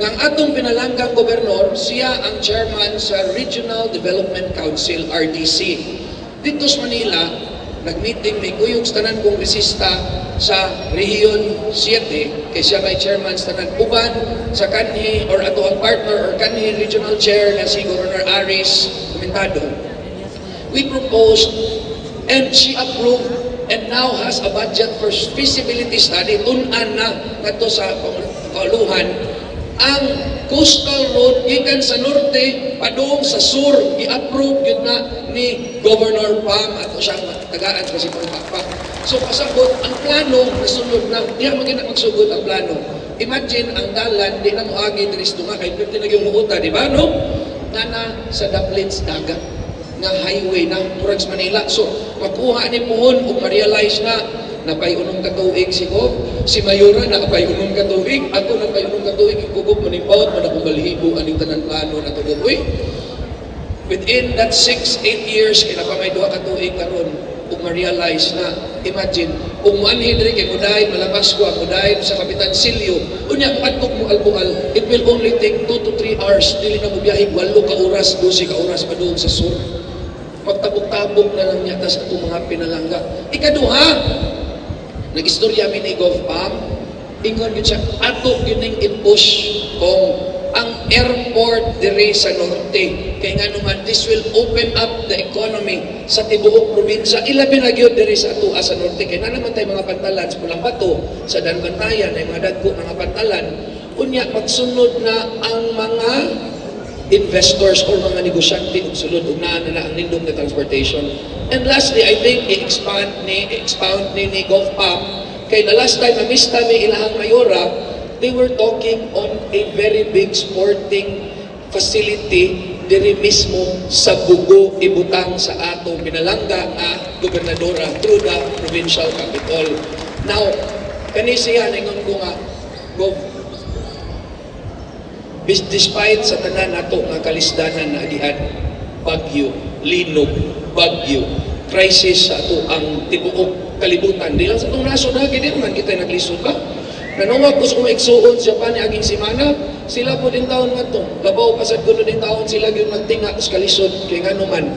Nga ang atong pinalanggang gobernador, siya ang chairman sa Regional Development Council, RDC. Dito sa Manila, nag-meeting may kuyog sa tanan kongresista sa Rehiyon 7, kay siya may chairman sa tanan uban sa kanhi or ato ang partner or kanhi regional chair na si Governor Aris Komentado. We proposed and she approved and now has a budget for feasibility study, tun-an na ngadto sa kauluhan ang coastal road gikan sa norte padung sa sur. Gi-approve gyud na ni Governor Pam ato siyang tagaan kasi pangpakpak. So pasabot ang plano nasunod na diha man gina magsugod ang plano. Imagine, ang dalan di na moagi diri sa tunga kay perti na gyud huuta, di ba, no? Na sa daplin sa dagat nga highway na murag sa Manila. So makuha ni puhon ug ma-realize na napay 6 ka tuig si Gov, si Mayora nakapay 6 ka tuig, ako napay 6 ka tuig, ikugob manipaot man akong balhibo aning tanan plano na to. Uy, within that 6, 8 years, kay pa may 2 ka tuig karon, ug ma-realize na, imagine, kung muanhi diri kay mudayon Malapascua, mudayon sa Kapitan Silio, unya muadtog mo Albual, it will only take 2 to 3 hours, dili na mo biyahe 8 ka oras, 12 ka oras padung sa sur. Magtabok-tabok na lang niya tas atong mga pinalangga. Ikaduha, nag-istorya mi ni Gov Pam, ingon gyud siya, ato gyud ning i-push kung ang airport diri sa norte. Kay nga naman, this will open up the economy sa tibuok probinsya. Ilabi na gyud diri sa atoa sa norte. Kay na naman tayo mga pantalan sa Pulang Bato, sa Daanbantayan, ay mga dagko mga pantalan. Unya, magsunod na ang mga investors or mga negosyante og sulod ug naa na ang nindot nga transportation. And lastly, I think i-expand ni expound ni Gov Pam kay the last time na mista mi ilahang mayora, they were talking on a very big sporting facility diri mismo sa Bugo ibutang sa atong pinalangga nga gobernadora through the provincial capital. Now, kani siya ningon ko nga Gov, despite sa tanan nato nga kalisdanan na agihan, bagyo, linog, bagyo, crisis sa ato ang tibuok kalibutan. Di lang sa atong nasod ha, di man kita naglisod ba? Nanawag ko sa kong igsuon sa Japan aging semana, sila po din taon nga to. Labaw pa sad kuno din taon sila gyud nagtinga sa kalisod kay ngano man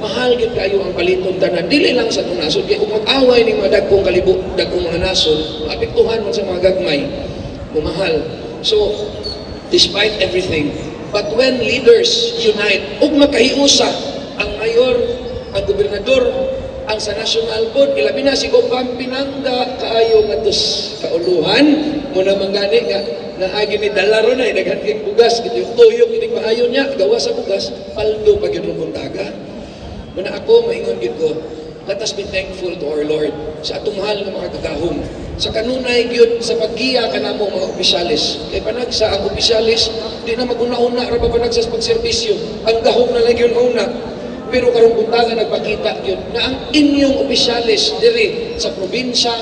mahal gyud kayo ang paliton tanan, dili lang sa atong nasod, kay kung mag-away ning mga dagkong kalibo, dagkong mga nasod, maapektuhan man sa mga gagmay, mumahal. So despite everything, but when leaders unite ug makahiusa ang mayor, ang gobernador, ang sa national board, ilabi na si Gov Pam, pinangga kaayo ngadto sa kauluhan mo na gani nga naagi ni dala ron ay daghan kay bugas gid yung tuyok inig maayo niya gawa sa bugas paldo pa gyud buntaga. Muna ako maingon gid ko, let us be thankful to our Lord sa atong mahal nga mga kagahom sa kanunay gyud sa paggiya kanamo mga opisyales, kay panagsa ang opisyales di na maguna-una ra pa panagsa sa pagserbisyo, ang gahom na lang gyud una. Pero karong buntaga nagpakita gyud na ang inyong opisyales diri sa probinsya,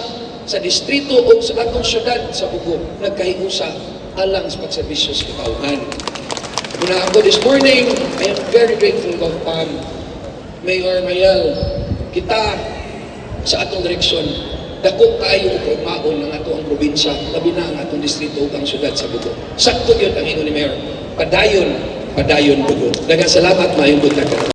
sa distrito o sa atong syudad sa Bugo nagkahiusa alang sa pagserbisyo sa katawhan. Muna ako this morning, I am very grateful, Gov Pam, Mayor Mayel, kita sa atong direksyon, dako kaayo og kaugmaon ng ato ang probinsya, labi na ang atong distrito ug ang syudad sa Bugo. Sakto gyud ang ingon ni Mayor. Padayon, padayon, Bugo. Daghang salamat, maayong buntag.